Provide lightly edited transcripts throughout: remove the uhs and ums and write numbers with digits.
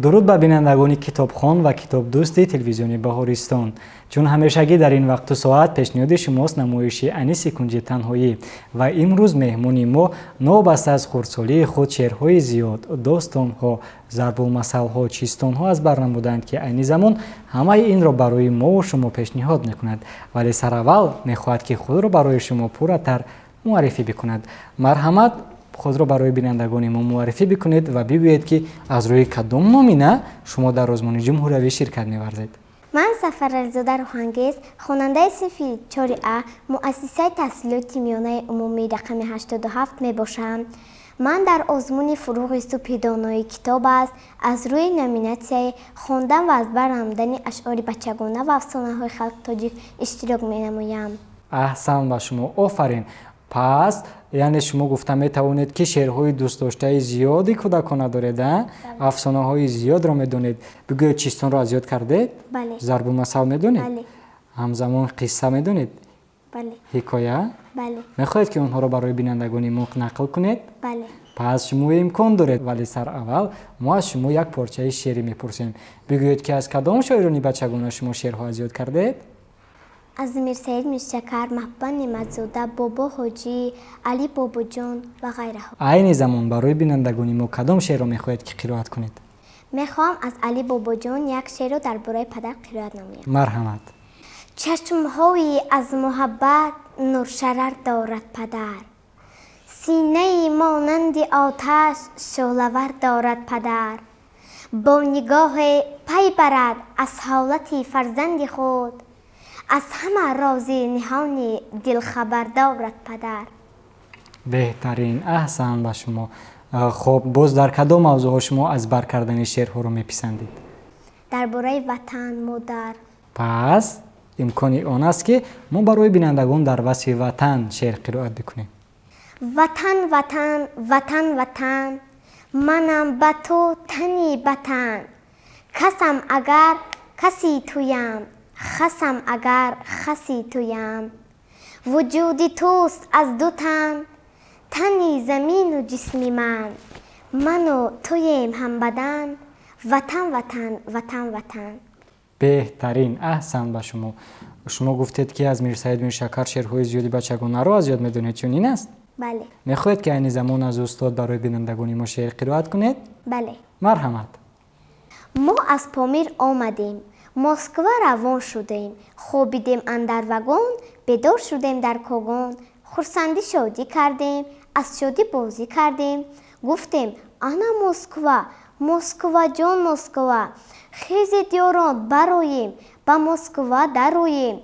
Дуруд ба бинандагони китобхон ва китобдӯсти телевизиони Баҳористон. Чун ҳамешагӣ дар ин вақту соат пешниҳоди шумост намоиши Аниси кунҷи танҳоӣ ва имрӯз меҳмони мо новобаста аз хурдсолии худ шеърҳои зиёд, достонҳо, зарбулмасалҳо, чистонҳо аз бар намуданд, ки айни замон ҳамаи инро барои мову шумо пешниҳод мекунад, вале сараввал мехоҳад, ки худро барои шумо пурратар муаррифӣ бикунад. Марҳамат, худро барои бинандагони мо муаррифӣ бикунед ва бигӯед, ки аз рӯи кадом номина шумо дар озмуни ҷумҳуриявӣ ширкат меварзед. Ман Сафарализода Рӯҳангез, хонандаи синфи 4А муассисаи таҳсилоти миёнаи умумии рақами 87 мебошам. Ман дар озмуни «Фурӯғи субҳи донои китоб аст» аз рӯи номинатсияи хондан ва аз бар намудани ашъори бачагона ва афсонаҳои халқи тоҷик иштирок менамоям. Аҳсан ба шумо, офарин! Пас яъне шумо гуфта метавонед, ки шеърҳои дӯстдоштаи зиёди кӯдакона доред, а? Афсонаҳои зиёдро медонед. Бигӯед, чистонро аз ёд кардед? Бале. Зарбулмасал медонед? Бале. Ҳамзамон қисса медонед? Бале. Ҳикоя? Бале. Мехоҳед, ки онҳоро барои бинандагони мо нақл кунед? Бале. Пас шумо имкон доред, вале сараввал мо аз шумо як порчаи шеърӣ мепурсем. Бигӯед, ки аз кадом шоирони бачагона шумо шеърҳо аз ёд кардед? Аз Мирсаид Миршакар, Маҳбуба Неъматзода, Бобо Ҳоҷӣ, Али Бобоҷон ва ғайраҳо. Айни замон барои бинандагони мо кадом шеърро мехоҳед, ки қироат кунед? Мехоҳам аз Али Бобоҷон як шеърро дар бораи падар қироат намоям. Марҳамат. Чашмҳои аз муҳаббат нуршарар дорад падар, синаи монанди оташ шӯълавар дорад падар, бо нигоҳе пай барад аз ҳолати фарзанди худ, аз ҳама рози ниҳони дилхабар дорад падар. Беҳтарин, аҳсан ба шумо. Хоб, боз дар кадом мавзӯъҳо шумо аз бар кардани шеърҳоро меписандед? Дар бораи ватан, модар. Пас имкони он аст, ки мо барои бинандагон дар васфи ватан шеър қироат бикунем. Ватан, ватан, ватан, ватан, манам ба ту тани батан, касам агар каси туям, хасам агар хаси туям, вуҷуди туст аз ду тан, тани замину ҷисми ман, ману туем ҳамбадан, ватан, ватан, ватан, ватан. Беҳтарин, аҳсан ба шумо. Шумо гуфтед, ки аз Мирсаид Миршакар шеърҳои зиёди бачагонаро аз ёд медонед, чунин аст? Бале. Мехоҳед, ки айни замон аз устод барои бинандагони мо шеър қироат кунед? Бале. Марҳамат. Мо аз Помир омадем, Москва равон шудем, хобидем андар вагон, бедор шудем дар Когон, хурсандӣ шодӣ кардем, аз шодӣ бозӣ кардем, гуфтем: ана Москва, Москва ҷон, Москва, хезед, ёрон, бароем, ба Москва дароем.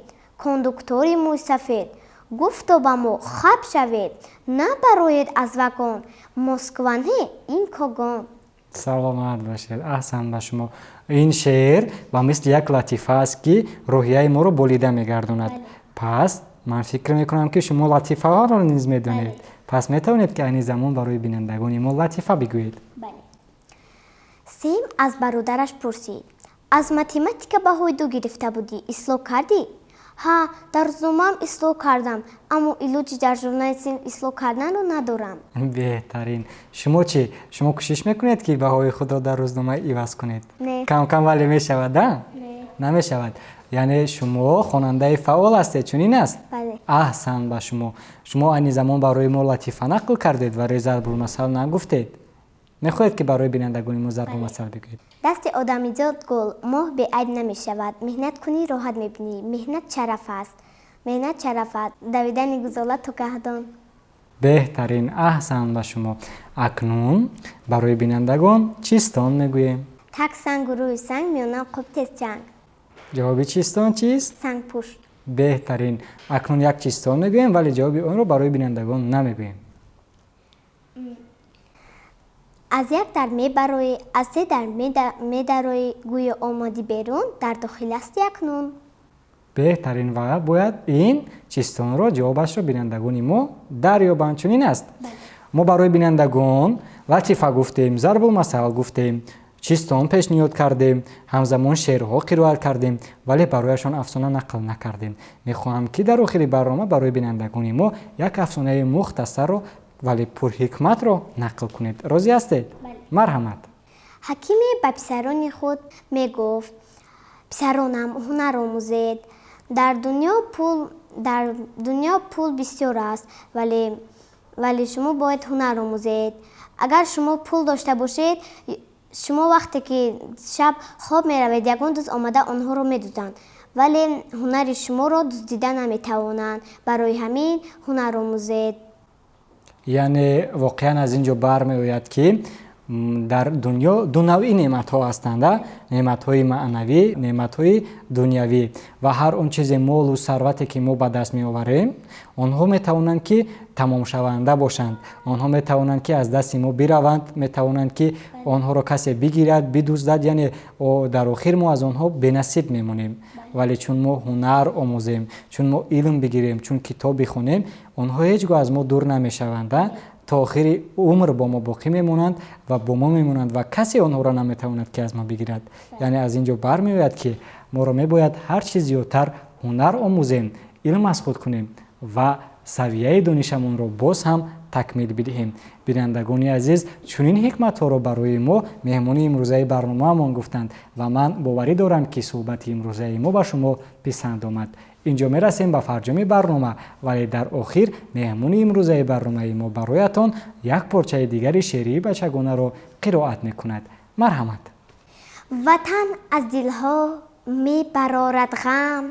Кондуктори мӯйсафед гуфто ба мо: хаб шавед, набароед аз вагон, Москва не, ин Когон. Саломат бошед, аҳсан ба шумо. Ин шеър ба мисли як латифа аст, ки рӯҳияи моро болида мегардонад. Пас ман фикр мекунам, ки шумо латифаҳоро низ медонед. Пас метавонед, ки айни замон барои бинандагони мо латифа бигӯед. Сем аз бародараш пурсид: аз математика баҳои 2 гирифта будӣ, ислоҳ кардӣ? Ҳа, дар рӯзномаам ислоҳ кардам, аммо илоҷи дар журнали синф ислоҳ карданро надорам. Беҳтарин. Шумо чӣ, шумо кӯшиш мекунед, ки баҳои худро дар рӯзнома иваз кунед? Не. Кам кам вале мешавад, а? Не. Намешавад. Яъне шумо хонандаи фаъол ҳастед, чунин аст? Бале. Аҳсан ба шумо. Шумо айни замон барои мо латифа нақл кардед, вале зарбулмасал нагуфтед. Мехоҳед, ки барои бинандагони мо зарбулмасал бигӯед? Дасти одамизод гул, моҳ беайб намешавад. Меҳнат кунӣ, роҳат мебинӣ. Меҳнат шараф аст, меҳнат шараф аст. Давидани гузола то каҳдон. Беҳтарин, аҳсан ба шумо. Акнун барои бинандагон чистон мегӯем. Так сангу рӯи санг, миёна қуб тезчанг. Ҷавоби чистон чист? Сангпӯш. Беҳтарин. Акнун як чистон мегӯем, вале ҷавоби онро барои бинандагон намегӯем. Аз як дар мебароӣ, аз се дар медароӣ, гӯё омадӣ берун, дар дохил ҳастӣ акнун. Беҳтарин. Ва бояд ин чистонро ҷавобашро бинандагони мо дарёбанд, чунин аст? Бале. Мо барои бинандагон латифа гуфтем, зарбулмасал гуфтем, чистон пешниҳод кардем, ҳамзамон шеърҳо қироат кардем, вале барояшон афсона нақл накардем. Мехоҳам, ки дар охири барнома барои бинандагони мо як афсонаи мухтасарро, вале пурҳикматро нақл кунед. Розӣ ҳастед? Бале. Марҳамат. Ҳакиме ба писарони худ мегуфт: писаронам, ҳунар омӯзед. Дар дунё пул бисёр аст, вале шумо бояд ҳунар омӯзед. Агар шумо пул дошта бошед, шумо вақте ки шаб хоб меравед, ягон дузд омада онҳоро медузданд, вале ҳунари шуморо дуздида наметавонанд. Барои ҳамин ҳунар омӯзед. Яъне воқеан аз ин ҷо бармеояд, ки дар дунё ду навъи неъматҳо ҳастанд: неъматҳои маънавӣ, неъматҳои дунявӣ. Ва ҳар он чизе, молу сарвате, ки мо ба даст меоварем, онҳо метавонанд, ки тамомшаванда бошанд, онҳо метавонанд, ки аз дасти мо бираванд, метавонанд, ки онҳоро касе бигирад, бидуздад, яъне дар охир мо аз онҳо бенасиб мемонем. Вале чун мо ҳунар омӯзем, чун мо илм бигирем, чун китоб бихонем, онҳо ҳеҷ гоҳ аз мо дур намешаванд, то охири умр бо мо боқӣ мемонанд ва бо мо мемонанд ва касе онҳоро наметавонад, ки аз мо бигирад. Яъне аз ин ҷо бармеояд, ки моро мебояд ҳар чӣ зиёдтар ҳунар омӯзем, илм аз худ кунем ва савияи донишамонро боз ҳам такмил бидиҳем. Бинандагони азиз, чунин ҳикматҳоро барои мо меҳмони имрӯзаи барномаамон гуфтанд ва ман боварӣ дорам, ки суҳбати имрӯзаи мо ба шумо писанд омад. Инҷо мерасем ба фарҷоми барнома, вале дар охир меҳмони имрӯзаи барномаи мо бароятон як порчаи дигари шеърии бачагонаро қироат мекунад. Марҳамат. Ватан аз дилҳо мебарорад ғам,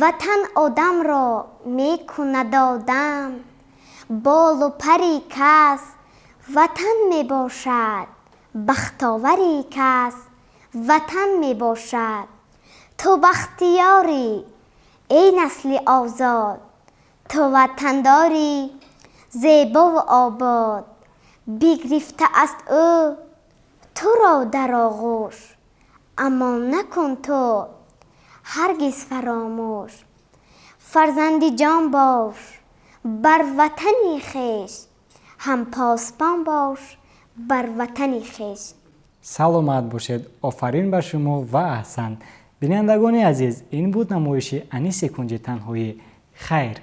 ватан одамро мекунад одам. Болу пари кас ватан мебошад, бахтовари кас ватан мебошад. Ту бахтиёрӣ, эй насли озод, ту ватандорӣ зебову обод. Бигирифта аст ӯ туро дар оғӯш, аммо накун ту ҳаргиз фаромӯш. Фарзанди ҷон бош бар ватани хеш, ҳам посбон бош бар ватани хеш. Саломат бошед, офарин ба шумо ва аҳсан. Бинандагони азиз, ин буд намоиши Аниси кунҷи танҳоӣ. Хайр.